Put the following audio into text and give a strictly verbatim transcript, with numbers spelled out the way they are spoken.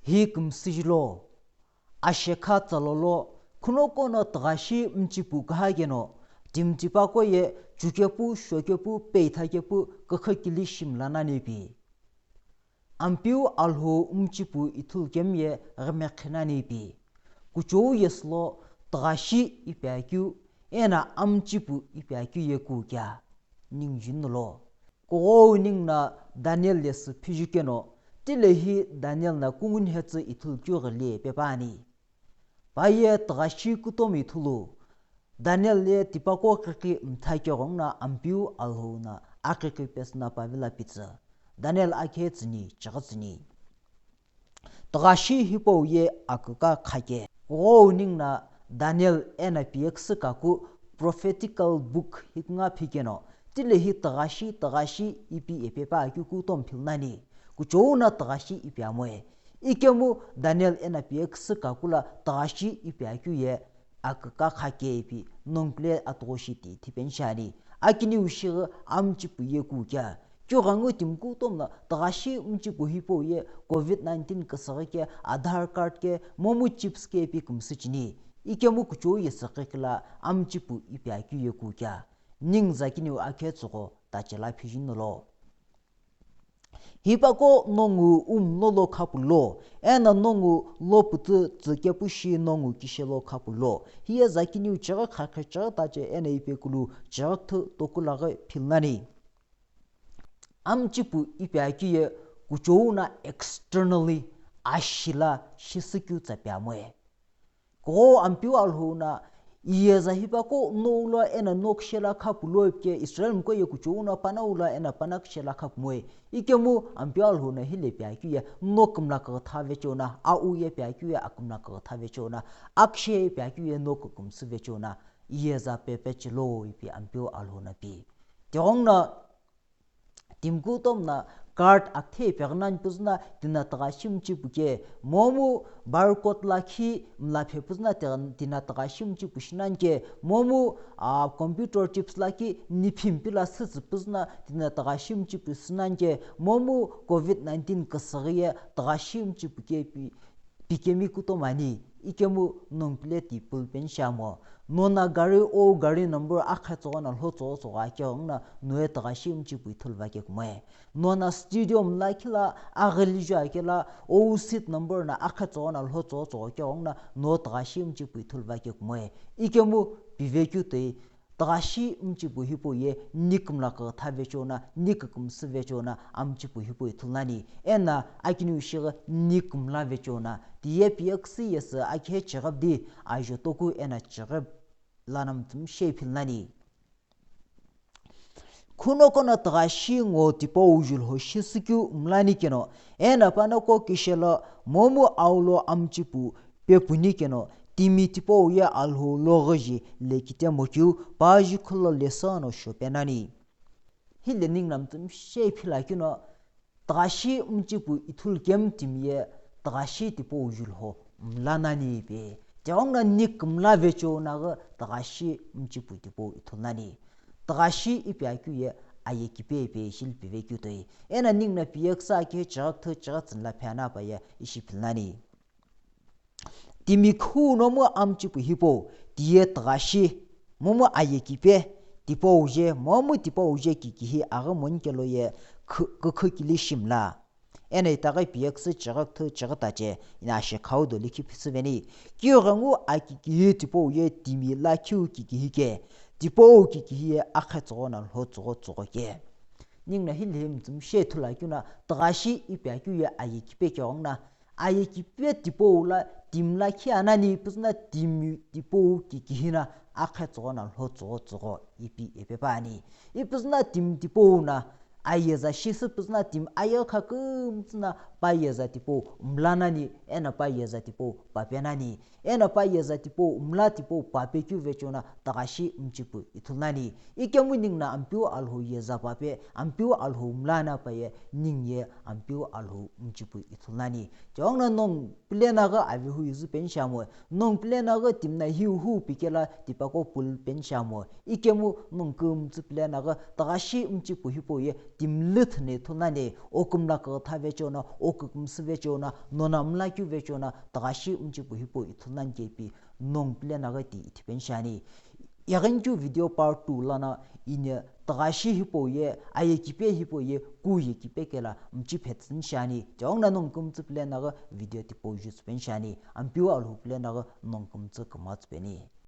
Hi kümsüji lo, ashekha tsalo lo, khunoqo no tüghashi mchipu küha keno, timi tipaqo ye chukepu, shokepu, peithakepu, kükhü kili shi mla nani pi. Ampeu Alhou mchipu ithulu kemu ye ghimekhe nani pi. Kuchou ye sülo tüghashi ipi akeu, eno amchipu ipi akeu ye kukea, ningu juni lo. Kughou ningu no Daniel ye sü phiju keno, tilehi Daniel no kungu nhetsü ithulu keu ghili pepa ani. Pa ye tüghashi kutomo ithulu, Daniel ye tipaqo qiqi mtha keghengu no Ampeu Alhou no aqiqi pesü no pa vilo pitsü. Daniel akhe tsüni, chighi tsüni. Tüghashi hipau ye aküka khake. Kughou ningu no Daniel eno piyeküsü kaku prophetical book hikünga phikeno, tilehi tüghashi, tüghashi ipi ipi pepa akeu kutomo philnani. Kuchou no tüghashi ipi amoe. Ikemu Daniel eno piyeküsü kaku lo tüghashi ipi akeu ye aküka khake ipi nongu pile atughushi ti thipeni shiani. Akiniu shighi amchipu ye kukea. Kughengu timi kutomo no tüghashi mchipu hipau ye covid nineteen küsüghi ke, Aadhaar card ke, momu chips ke ipi kümsü cheni. Ikemu kuchou ye süqi kilo amchipu ipi akeu ye kukea. Ningu zakiniu akhe tsügho tache lo phijuni lo. Hipaqo nongu umlo lo khapulo, eno nongu lo pütü tsükepu shi nongu kishe lo khapulo. Hiye zakiniu chighi khakhe chighi tache eno ipekulu chighi thü toku laghi philnani. Amchipu ipi akeu ye kuchou no externally ashi lo shisükeu tsa pi amoe. Kughou Ampeu Alhou no iyeza hipaqo no ulo eno no kishe lo khapulo ipike Israel miko ye kuchou no panongu ulo eno pano kishe lo khapumoe. Ikemu Ampeu Alhou no hile pi akeu ye no kümla kükha vecheo no, au ye pi akeu ye akümla kükha vecheo no, akishe pi akeu ye no kükümsü vecheo no, iyeza pepe chilo ipi Ampeu Alhou no pi. Tighengu no timi kutomo no card akithe peghi nani püzü no tino tüghashi mchipu ke, momu barcode lakhi mlaphe püzü no tino tüghashi mchipu shi nani ke, momu, ah, computer chips lakhi niphi mpi lo sütsü püzü no tino tüghashi mchipu shi nani ke, momu covid nineteen küsüghi ye tüghashi mchipu ke pi pikemi kutomo ani, ikemu nongu pile ti pulu peni shi amo. Nono gari o gari number akhe tsügho no lho tsügho tsügho akeghengu no noye tüghashi mchipu ithulu va kekumoe. Nono stadium lakhi lo aghili ju akelo o seat number no akhe tsügho no lho tsügho tsügho akeghengu no no tüghashi mchipu ithulu va kekumoe. Ikemu pivekeu toi tüghashi mchipu hipau ye ni kümla kükha vecheo no, ni kükümsü vecheo no amchipu hipau ithulu nani. Eno akiniu shighi ni kümla vecheo no, tiye piyeküsü ye sü akhe chighi di ajo toku eno chighi lono mütsümshe philnani. Khunoqo no tüghashi ngo tipau julho shisükeu mlani keno, eno panoqo kishe lo momu aulo amchipu pepuni keno, timi tipau ye Alhou loghüji lekite mokeu, paji khulo leso no shope nani. Hile ningu no mütsümshe philakeu no, tüghashi mchipu ithulu kemu timi ye tüghashi tipau julho mla nani pe. Tighengu no ni kümla vecheo no ghi tüghashi mchipu tipau ithulu nani. Tüghashi ipi akeu ye aye kipe pe ishi lo pivekeu toi. Eno ningu no piyeküsü akhe chighi thü chighi tsüni lo phe no pa ye ishi philnani. Timi khunomu amchipu hipau, tiye tüghashi, momu aye kipe, tipau je, momu tipau je kikihi aghi moni kelo ye khu-, kükhü kili shi mla. Eno itaghi piyeküsü chighi thü chighi tache, ino ashekhau do likhi phisüveni. Kughengu akikihi tipau ye timi lakhiu kikihi ke, tipau kikihi ye akhe tsügho no lho tsügho tsügho ke. Ningu no hile mütsümshe ithulu akeu no, tüghashi ipi akeu ye aye kipe keghengu no, aye kipe tipau lo timi lakhi anani püzü no timi tipau kikihi no akhe tsügho no lho tsügho tsügho ipi ipi pa ani. Ipüzü no timi tipau no ayeza shisü püzü no timi ayeghi kha kümtsü no pa yeza tipau mla nani, eno pa yeza tipau pape nani. Eno pa yeza tipau mla tipau pape keu vecheo no tüghashi mchipu ithulu nani. Ikemu ningu no Ampeu Alhou yeza pape, Ampeu Alhou mla no pa ye ningu ye Ampeu Alhou mchipu ithulu nani. Tighengu no nongu pile no ghi avehu izu peni shi amo. Nongu pile no ghi timi no hiu hu pikelo tipaqo pulu peni shi amo. Ikemu nongu kümtsü pile no ghi tüghashi mchipu hipau ye timi lüthü no ithulu nani. O kümla kükha vecheo no, okükümsü vecheo no, nona mlakeu vecheo no, tüghashi mchipu hipau ithulu nani kepi nongu pile naghi ti ithipeni shiani. Eghinikeu video part two lono ini tüghashi hipau ye, aye kipe hipau ye, ku ye kipe kelo mchi phetsüni shiani. Tighenguno nongu kümtsü pile naghi video tipau jutsüpeni shiani. Ampeu Alhou pile naghi nongu kümtsü kümatsüpeni.